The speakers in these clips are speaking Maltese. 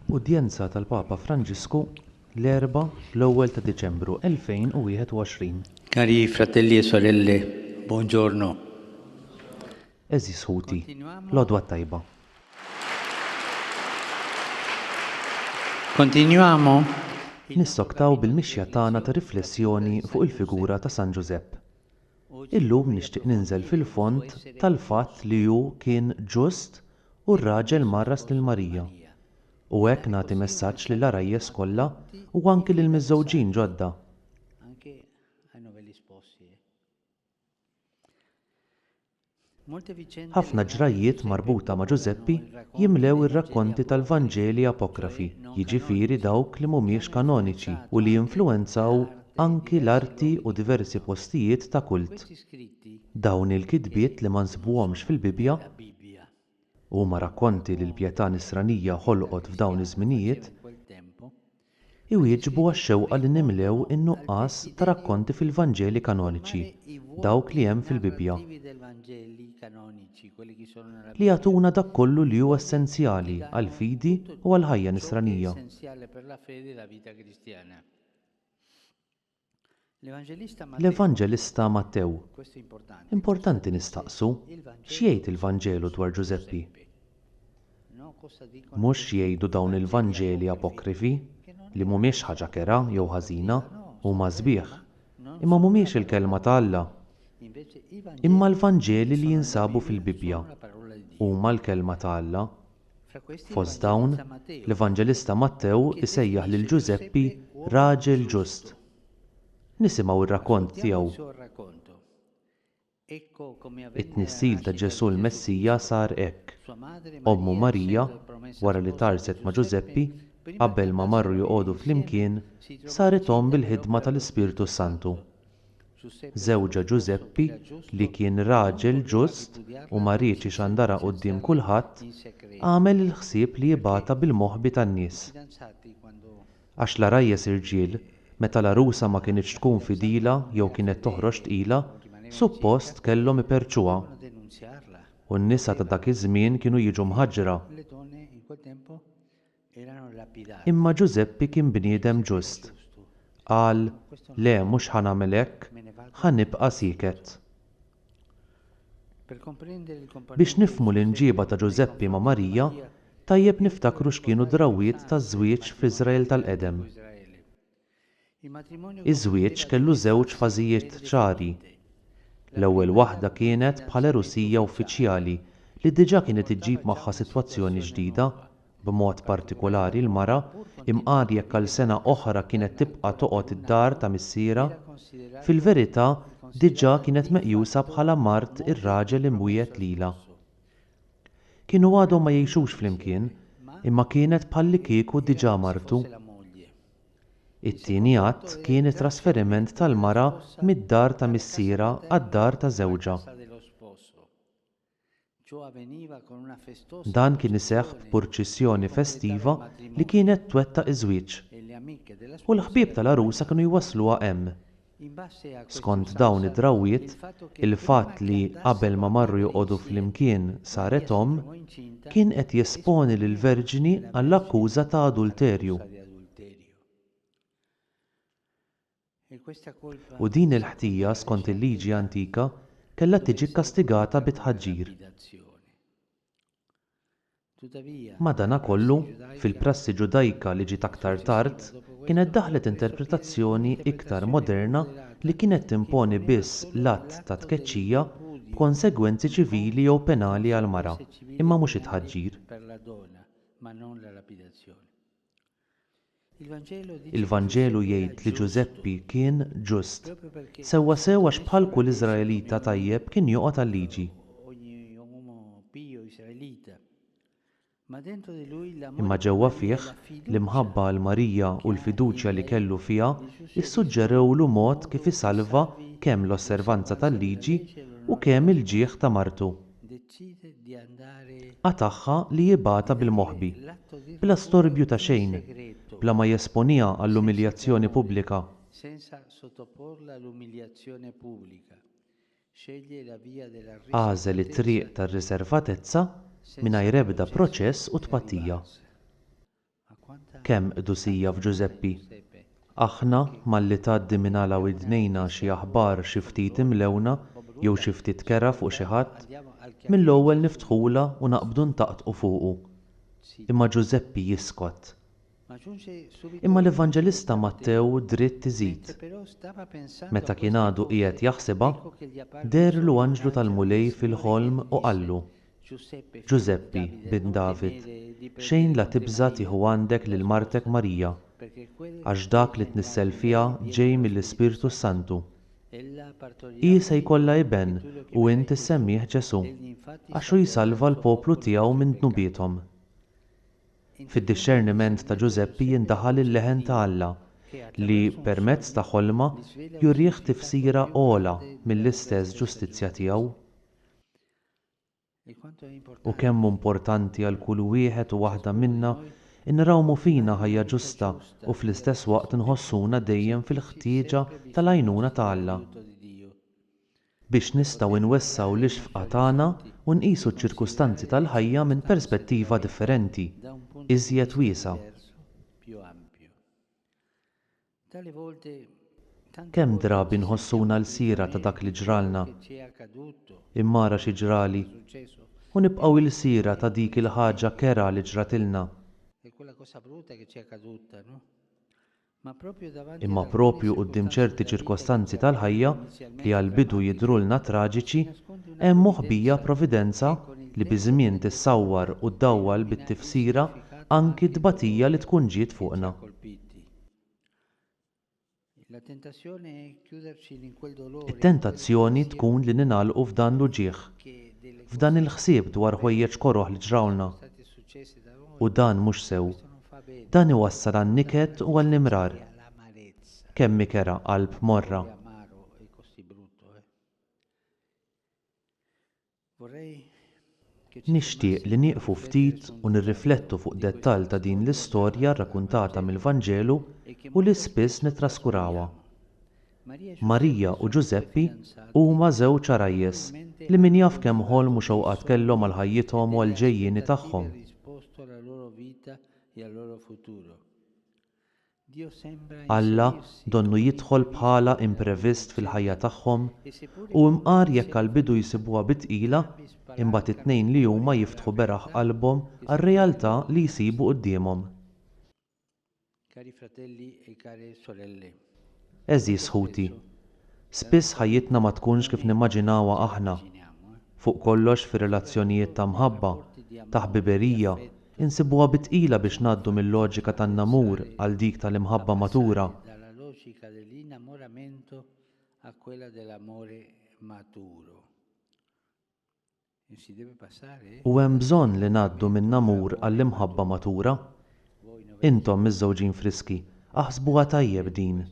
Udjenza tal-Papa Franġisku, l-Erbgħa, l-ewwel ta' Diċembru 2021. Cari fratelli e sorelle, buongiorno. Għeżież ħuti, l-għodwa t-tajba. Continuiamo. Nissoktaw bil-mixja tagħna ta' riflessjoni fuq il-figura ta' San Ġużepp. Illum nixtieq ninżel fil-fond tal-fatt li hu kien ġust u r-raġel mgħarras lil Marija. U hekk nagħti messaġġ lill-għarajjes kollha u anki lill-miżżewġin ġodda. Ħafna ġrajjiet marbuta ma' Ġużeppi jimlew ir-rakkonti tal-Vanġeli apokrafi, jiġifieri dawk li mhumiex kanoniċi u li influwenzaw anki l-arti u diversi postijiet ta' kult. Dawn il-kitbiet li ma nsibuhomx fil-Bibbja, huma rakkonti li l-pjetà Nisranija ħolqot f'dawn iż-żminijiet, iwieġbu għax-xewqa li nimlew in-nuqqas ta' rakkonti fil-Vanġeli kanoniċi, dawk li hemm fil-Bibbja, li jagħtuna dak kollu li hu essenzjali għall-fidi u għall-ħajja Nisranija. L-Evanġelista Mattew. Importanti nistaqsu, x'jgħid il-Vanġelu dwar Ġużeppi? Mhux x'jgħidu dawn il-Vanġeli apokrifi, li mhumiex ħaġa kerha jew ħażina, huma sbieħ, imma mhumiex il-Kelma ta' Alla. Imma l-Vanġeli li jinsabu fil-Bibbja huma l-Kelma ta' Alla. Fost dawn, l-Evanġelista Mattew isejjaħ lil Ġużeppi raġel ġust. Nisimgħu r-rakkont tiegħu. It-tnissil ta' Ġesù l-Messija sar hekk, Ommu Marija, wara li tgħarrset ma' Ġużeppi, qabel ma marru joqogħdu flimkien, saret omm bil-ħidma tal-Ispirtu s-Santu. Żewġha Ġużeppi, li kien raġel ġust u ma riedx ixandarha quddiem kulħadd, għamel il-ħsieb li jibgħatha bil-moħbi tan-nies. Għax l-għarajjes irġiel, meta l-għarusa ma kinitx tkun fidila jew kienet toħroġ tqila, suppost kellhom iperrċuha. U n-nisa ta' dak iż-żmien kienu jiġu mħaġġra. Imma Ġużeppi kien bniedem ġust. Qal, Le, mhux ħa nagħmel hekk, ħa nibqa' sieket. Biex nifhmu l-imġiba ta' Ġużeppi ma' Marija, tajjeb niftakru x'kienu d-drawwiet taż-żwieġ f'Iżrael tal-qedem. Iż-żwieġ kellu żewġ fażijiet ċari. L-ewwel waħda kienet bħal għerusija uffiċjali li diġà kienet iġġib magħha sitwazzjoni ġdida, b'mod partikulari l-mara, imqar jekk għal sena oħra kienet tibqa' toqgħod id-dar ta' missierha, fil-verità diġà kienet meqjusa bħala mart ir-raġel imwiegħed lilha. Kienu għadhom ma jgħixux flimkien, imma kienet bħallikieku diġà martu. It-tieni att kien it-trasferiment tal-mara mid-dar ta' missierha għad-dar ta' żewġha. Dan kien iseħħ b'purċissjoni festiva li kienet twettaq iż-żwieġ. U l-ħbieb tal-għarusa kienu jwassluha hemm. Skont dawn id-drawwiet, il-fatt li qabel ma marru joqogħdu flimkien saret omm, kien qed jesponi lill-verġni għall-akkuża ta' adulterju. U din il-ħtija skont il-liġi antika kellha tiġi kkastigata bi tħaġġir. Madanakollu, fil-prassi Ġudajka li ġiet aktar tard, kienet daħlet interpretazzjoni iktar moderna li kienet timponi biss l-att ta' tkeċċija b'konsegwenzi ċivili jew penali għall-mara, imma mhux it-tħaġġir. Il-Vanġelu jgħid li Ġużeppi kien ġust, sewwasew għax bħal kull Iżraelita tajjeb kien joqgħod għal-liġi. Imma ġewwa fih, l-imħabba għal Marija u l-fiduċja li kellu fiha ssuġġerewlu mod kif isalva kemm l-osservanza tal-liġi u kemm il-ġieħ ta' martu. Qatagħha li jibgħatha bil-moħbi, bla storbju ta' xejn, bla ma jesponiha għall-umiljazzjoni pubblika. Għażel it-triq tar-riservatezza mingħajr ebda proċess u tpattija. Kemm qdusija f'Ġużeppi! Aħna, malli tgħaddi minn għala widnejna xi aħbar xi ftit imlewna jew xi ftit kerha fuq xi ħadd, mill-ewwel niftħulha u naqbdu ntaqtqu fuqu. Imma Ġużeppi jiskot. Imma l-Evanġelista Mattew dritt iżid, Meta kien għadu qiegħed jaħsibha, deherlu anġlu tal-Mulej fil-ħolm u qallu, Ġużeppi, bin David, xejn la tibża' tieħu għandek lil martek Marija, għax dak li tnissel fiha ġej mill-Ispirtu s-Santu. Hi se jkollha iben u int issemmih Ġesù, għax hu jsalva l-poplu tiegħu minn dnubiethom. Fid-dixxerniment ta' Ġużeppi jindaħal il-leħen ta' Alla, li, permezz ta' ħolma, jurih tifsira ogħla mill-istess ġustizzja tiegħu. U kemm hu importanti għal kull wieħed u waħda minna nrawmu fina ħajja ġusta u fl-istess waqt nħossuna dejjem fil-ħtieġa tal-għajnuna ta' Alla. Biex nistgħu nwessgħu l-ixfqa tagħna u nqisu ċ-ċirkustanzi tal-ħajja minn perspettiva differenti, iżjed wiesgħa. Kemm drabi nħossuna lsira ta' dak li ġralna, imma ara xi ġrali, u nibqgħu ilsira ta' dik il-ħaġa kerha li ġratilna. Imma proprju quddiem ċerti ċirkostanzi tal-ħajja li għall-bidu jidhrulna traġiċi, hemm moħbija providenza li biż-żmien tissawwar u ddawwal bit-tifsira anki t-tbatija li tkun ġiet fuqna. It-tentazzjoni tkun li ningħalqu f'dan l-uġigħ, f'dan il-ħsieb dwar ħwejjeġ koroh li ġrawlna. U dan mhux sew. Dan iwassal għan-niket u għall-imrar. Kemm hi kerha qalb morra! Nixtieq li nieqfu ftit u nirriflettu fuq dettall ta' din l-istorja rrakuntata mill-Vanġelu u li spiss nittraskurawha. Marija u Ġużeppi huma żewġ għarajjes li min jaf kemm ħolm u xewqat kellhom għal ħajjithom u għall-ġejjieni tagħhom. Alla donnu jidħol bħala imprevist fil-ħajja tagħhom u imqar jekk għall-bidu jsibuha bi tqila, imbagħad it-tnejn li huma jiftħu beraħ qalbhom għar-realtà li jsibu quddiemhom. Għeżież ħuti, spiss ħajjitna ma tkunx kif nimmaġinawha aħna. Fuq kollox fir-relazzjonijiet ta' mħabba, ta' ħbiberija, Insibuha bi tqila biex ngħaddu mil-loġika tan-namur għal dik tal-imħabba matura. U hemm bżonn li ngħaddu min-namur għall-imħabba matura. Intom miżżewġin friski, aħsbuha tajjeb din.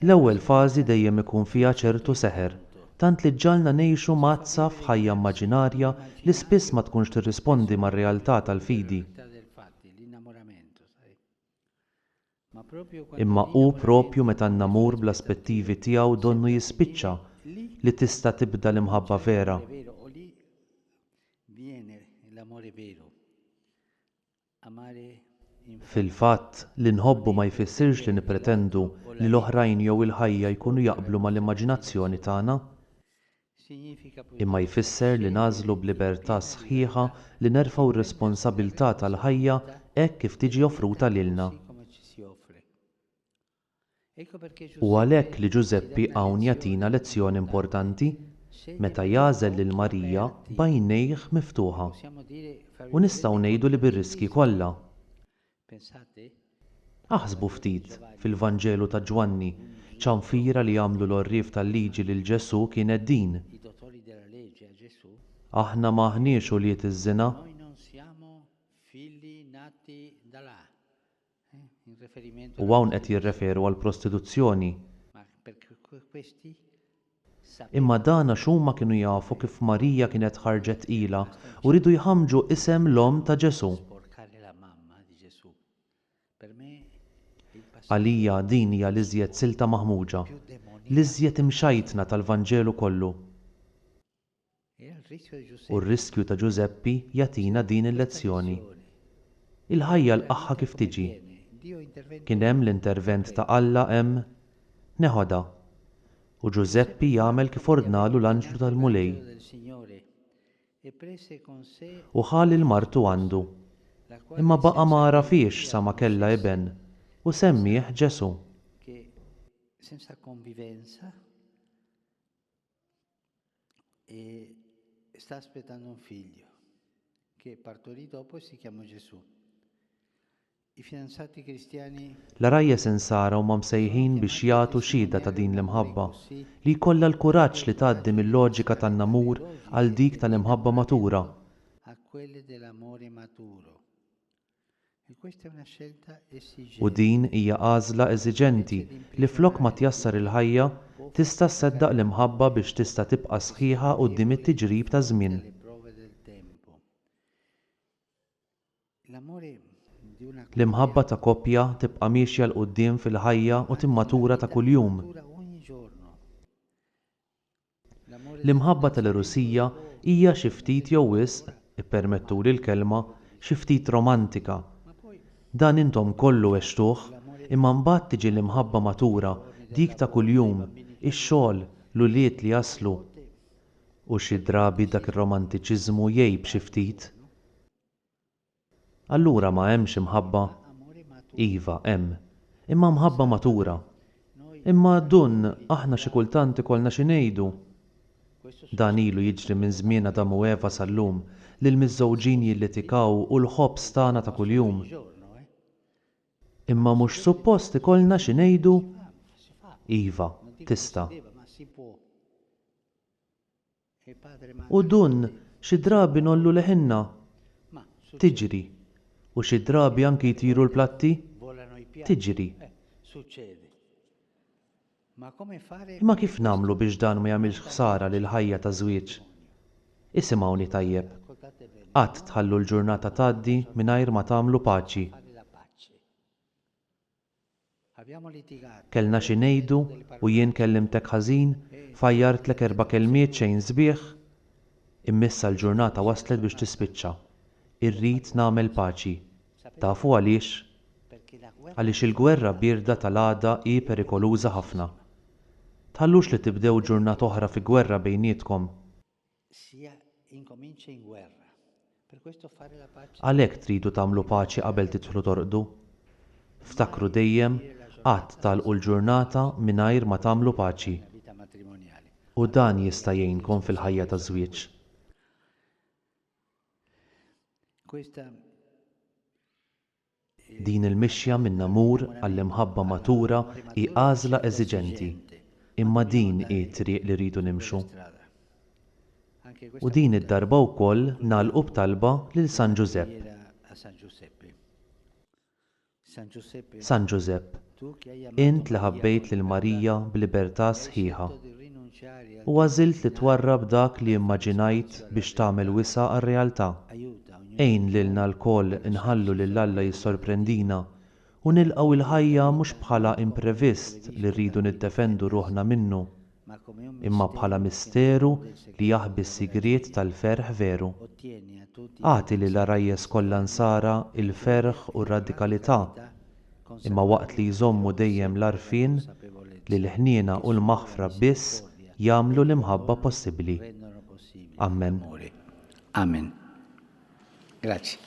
L-ewwel fażi dejjem ikun fiha ċertu seħer, tant li ġġagħalna ngħixu mgħaddsa f'ħajja immaġinarja li spiss ma tkunx tirrispondi mar-realtà tal-fidi. Imma hu proprju meta n-namur bl-aspettivi tiegħu donnu jispiċċa li tista' tibda l-imħabba vera. Fil-fatt, li nħobbu ma jfissirx li nippretendu li l-oħrajn jew il-ħajja jkunu jaqblu mal-immaġinazzjoni tagħna. Imma jfisser li nagħżlu b'libertà sħiħa li nerfgħu r-responsabilità tal-ħajja hekk kif tiġi offruta lilna. Hu għalhekk li Ġużeppi hawn jagħtina lezzjoni importanti meta jagħżel lil Marija b'għajnejh miftuħa. U nistgħu ngħidu li bir-riskji kollha. Aħsbu ftit, fil-Vanġelu ta' Ġwanni, ċanfira li għamlu l-għorrief tal-liġi lil Ġesù kienet din, Aħna ma aħniex ulied iż-żina. U hawn qed jirreferu għall-prostituzzjoni. Imma dan għax huma kienu jafu kif Marija kienet ħarġet tqila u riedu jħammġu isem l-omm ta' Ġesù. Għalija din hija l-iżjed silta maħmuġa, l-iżjed imxajtna tal-Vanġelu kollu. U r-riskju ta' Ġużeppi jagħtina din il-lezzjoni. Il-ħajja lqagħha kif tiġi. Kien hemm l-intervent ta' Alla hemm? Neħodha. U Ġużeppi jagħmel kif ordnalu l-anġlu tal-Mulej. U ħa lil martu għandu. Imma baqa' ma għarafhiex sa ma kellha iben, u semmieh Ġesù. E sta aspettando un figlio che partorì dopo e si chiamò Gesù. I fidanzati cristiani L-għarajjes insara huma msejħin biex jagħtu xhieda ta' din l-imħabba, li jkollha l-kuraġġ li tgħaddi mil-loġika tan-namur għal dik tal-imħabba matura. U din hija għażla eżiġenti li flok ma tjassar il-ħajja, tista' sseddaq l-imħabba biex tista' tibqa' sħiħa quddiem it-tiġrib taż-żmien. L-imħabba ta' koppja tibqa' miexja 'l quddiem fil-ħajja u timmatura ta' kuljum. L-imħabba tal-għerusija hija xi ftit jew wisq, ippermettuli l-kelma, xi ftit romantika. Dan intom kollu għextuh, imma mbagħad tiġi l-imħabba matura, dik ta' kuljum, ix-xogħol, l-ulied li jaslu. U xi drabi dak ir-romantiċiżmu jgħib xi ftit. Allura ma hemmx imħabba? Iva, hemm. Imma mħabba matura. Imma, Dun, aħna xi kultant ikollna xi ngħidu. Dan ilu jiġri minn żmien Adam u Eva sal-lum, li l-miżżewġin jillitikaw u l-ħobż tagħna ta' kuljum. Imma mhux suppost ikollna xi ngħidu? Iva, tista'. U dun, xi drabi ngħollu leħinna. Tiġri. U xi drabi anki jtiru l-platti. Tiġri. Imma kif nagħmlu biex dan ma jagħmilx ħsara lill-ħajja taż-żwieġ? Isimgħuni tajjeb. Qatt tħallu l-ġurnata tgħaddi mingħajr ma tagħmlu paċi. Kellna xi ngħidu u jien kellimtek ħażin, fajjartlek erb'a kelmiet xejn sbieħ. Imma issa l-ġurnata waslet biex tispiċċa. Irrid nagħmel paċi. Tafu għaliex? Għaliex il-gwerra bierda tal-għada hi perikoluża ħafna. Tħallux li tibdew ġurnata oħra fi gwerra bejnietkom. Għalhekk tridu tagħmlu paċi qabel tidħlu torqdu. Ftakru dejjem, qatt tagħlqu l-ġurnata mingħajr ma tagħmlu paċi. U dan jista' jgħinkom fil-ħajja taż-żwieġ. Din il-mixja minn amur għall-imħabba matura hi għażla eżiġenti, imma din hi t-triq li rridu nimxu. U din id-darba wkoll nagħlqu b'talba lil San Ġużepp. San Ġużepp, int li ħabbejt lil Marija b'libertà sħiħa, u għażilt li twarrab dak li immaġinajt biex tagħmel wisa' għar-realtà. Għin lilna lkoll inħallu lil Alla jissorprendina u nilqgħu l-ħajja mhux bħala imprevist li rridu niddefendu ruħna minnu, imma bħala misteru li jaħbi s-sigriet tal-ferħ veru. Agħti lill-għarajjes kollha Nsara l-ferħ u r-radikalità, imma waqt li jżommu dejjem l-għarfien li l-ħniena u l-maħfra biss jagħmlu l-imħabba possibbli. Ammen. Amen. Grazzi.